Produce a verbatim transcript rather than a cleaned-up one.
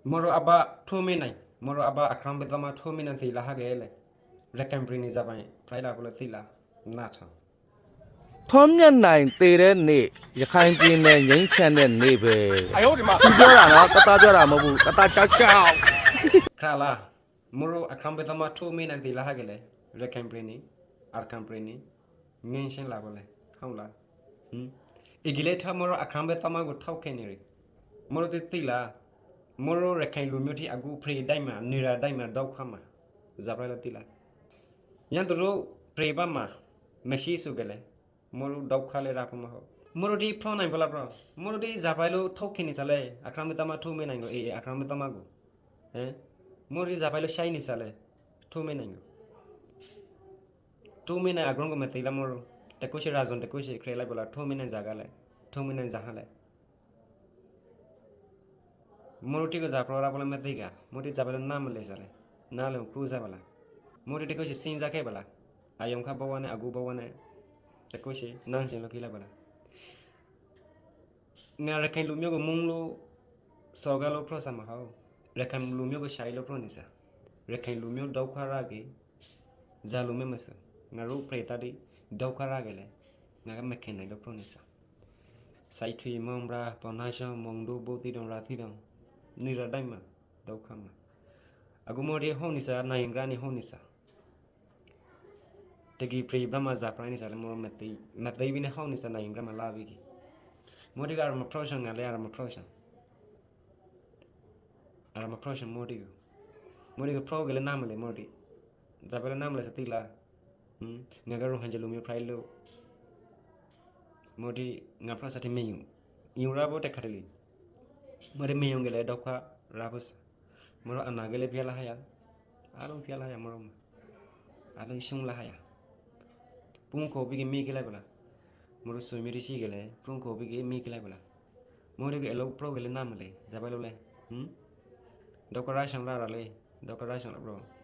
မ့ၢ်ရိအဘၣ်ထိးမ့ၢ်နၢၢ်, မ့ၢ်ရိအဘၣ်အခရၣ်မ့ၢ်သမါထိးမ့ၢ်နၢၢ်သ့လၢဟဲက့ၤလဲၣ်, ရခိုင်ပြည်နယ် ဇာပိုင်ဖျိုက်လၢ်ဖိလၢသ့လၢ်, နၢ်ထီၣ် ထွန်းမြတ်နိုင်သေတဲ့နေ့ ရခိုင်ပြည်နယ် ငြိမ်းချမ်းတဲ့နေ့ပဲ သူပြောတာနော် တသားပြောတာမဟုတ်ဘူး တသားကြောက်ကြောက် ခရၣ်လၢ်, မ့ၢ်ရိအခရၣ်မ့ၢ်သမါထိးမ့ၢ်နၢၢ်သ့လၢဟဲက့ၤလဲၣ်, ရခိုင်ပြည်နယ်, အခရၣ်ပြည်နယ်, ငြိမ်းချမ်းလၢ်ဖိလၢ်, ဟုတ်လား, အဂ့ၢ်လၢထီမ့ၢ်ရိအခရၣ်မ့ၢ်သမါကထိးခဲန့ၣ်ရံ, မ့ၢ်ရိတသ့လၢ်, မ့ၢ်ရိရခိုင်လူမျိုးထံအကူဖရဲးဒိုက်မး နံၤရၤဒိုက်မး ဒုက္ခမး, ဇာပိုင်လၢသ့လၢ်, ယင်းတရူးဖရဲးဘၣ်မး, မရှိစုကလဲၣ်, မ့ၢ်ရိဒုက္ခလၢ်ရၢဖိမး ဟုတ်, မ့ၢ်ရိဒ်ဖျိုက်နၢၢ်ဖိလၢ်ဘျီ, မ့ၢ်ရိဒ်ဇာပိုင်လၢထိးခဲန့ၣ်စ့ၢ်လဲၣ် အခရၣ်မ့ၢ်သမါထိးမ့ၢ်နၢၢ်က့ၤ အခရၣ်မ့ၢ်သမါက့ၤ, မ့ၢ်ရိဒ်ဇာပိုင်လၢဆှဲန့ၣ်စ့ၢ်လဲၣ်, ထိးမ့ၢ်နၢၢ်က့ၤ ထိးမ့ၢ်နၢၢ်အကရၢၢ်ကမၤသ့လၢ်မ့ၢ်ရိ, တကိးဆံရၤစွန်တကိးဆံခရဲးလၢ်ဖိလၢ် ထိးမ့ၢ်နၢၢ်စ့ၢ်ကလဲၣ်, ထိးမ့ၢ်နၢၢ်စ့ၢ်ကလဲၣ် မ့ၢ်ရိတံၢ်ကစၢ်ဖျိုက်ရၢဖိလၢ်မ့ၢ်သ့ကၤ, မ့ၢ်ရိတံၢ်ဇာပိုင်လၢနၢ်မလဲၤစ့ၢ်လဲၣ်, နၢ်လၢကျိၣ်စ့ၢ်ဖိလၢ်, မ့ၢ်ရိတံၢ်တကိးဆံစ့ၢ်ကဲဖိလၢ်, အယံၤခါဘဝန့ၣ် အကူဘဝန့ၣ်, တကိးဆံ နၢ်ဆံးလီၤခံလၢ်ဖိလၢ်, ငါရခိုင်လူမျိုးကမူလီၤ, စီၤကၤလီၤဖျိုက်စ့ၢ်မး ဟုတ်, ရခိုင်လူမျိုးကဆဲးလီၤဖျိုက်န့ၣ်စ့ၢ်, ရခိုင်လူမျိုးဒုက္ခရၢက့ၤ, ဇာလူမျိုးမ့ၢ်စ့ၢ်, ငါရိဖရဲးသးဒ်ဒုက္ခရၢက့ၤလဲၣ်, ငါကမ့ၢ်ခဲန့ၣ်လီၤဖျိုက်န့ၣ်စ့ၢ်, စံထွံ မုၢ်ဘြၢ ပီနါရှီ မုၢ်ဒိၣ် ဘိသံဒိၣ် ရၤသံဒိၣ်, နံၤရၤဒိုက်မး, ဒုက္ခမး, အကမူဒ်ဟီၣ်န့ၣ်စ့ၢ် နၢၢ်ကရၢန့ၣ်ဟီၣ်န့ၣ်စ့ၢ် တဂ့ၤဖရဲးဘၣ်မး ဇာပိုင်န့ၣ်စ့ၢ်လဲၣ် မ့ၢ်ရိမ့ၢ်သ့, မ့ၢ်သ့ဝံၤန့ၣ်ဟီၣ်န့ၣ်စ့ၢ် နၢၢ်ကရၢမးလၢ်ဝံၤက့ၤ, မ့ၢ်ရိကအရမဖျိုက်စ့ၢ် ငါလၢအရမဖျိုက်စ့ၢ်, အရမဖျိုက်စ့ၢ် မ့ၢ်ရိ, မ့ၢ်ရိကဖျိုက်က့ၤလၢနၢ်မလဲၤ မ့ၢ်ရိ, ဇာပိုင်လၢနၢ်မလဲၤစ့ၢ်သ့လၢ်, ငါကရၢၢ်ဟဲက့ၤလူမျိုးဖရဲးလီၤ မ့ၢ်ရိ, ငါဖျိုက်စ့ၢ်တမ့ၢ်ယုၢ်, ယုၢ်ရၢဖိတခါတလံၤ, မ့ၢ်ရိမ့ၢ်ယုၢ်က့ၤလဲၣ် ဒုက္ခရၢဖိစ့ၢ်, မ့ၢ်ရိအနာ်က့ၤလၢဖဲလၢဟဲယၤ, အါလုံးဖဲလၢဟဲယၤ မ့ၢ်ရိမး, အါလုံးဆူလၢဟဲယၤ, ပူၤခိၣ်ဘံၣ်က့ၤမ့ၢ်က့ၤလၢ်ဖိလၢ်, မ့ၢ်ရိသူၣ်မ့ၢ်တဆံးက့ၤလဲၣ် ပူၤခိၣ်ဘံၣ်က့ၤမ့ၢ်က့ၤလၢ်ဖိလၢ်, မ့ၢ်ရိကအလီၤဖျိုက်က့ၤလၢနၢ်မလဲၤ ဇာပိုင်လၢလဲၣ်, ဒုက္ခရၢစ့ၢ်လၢ်ရၤလဲၣ်, ဒုက္ခရၢစ့ၢ်လၢ်ဘျီ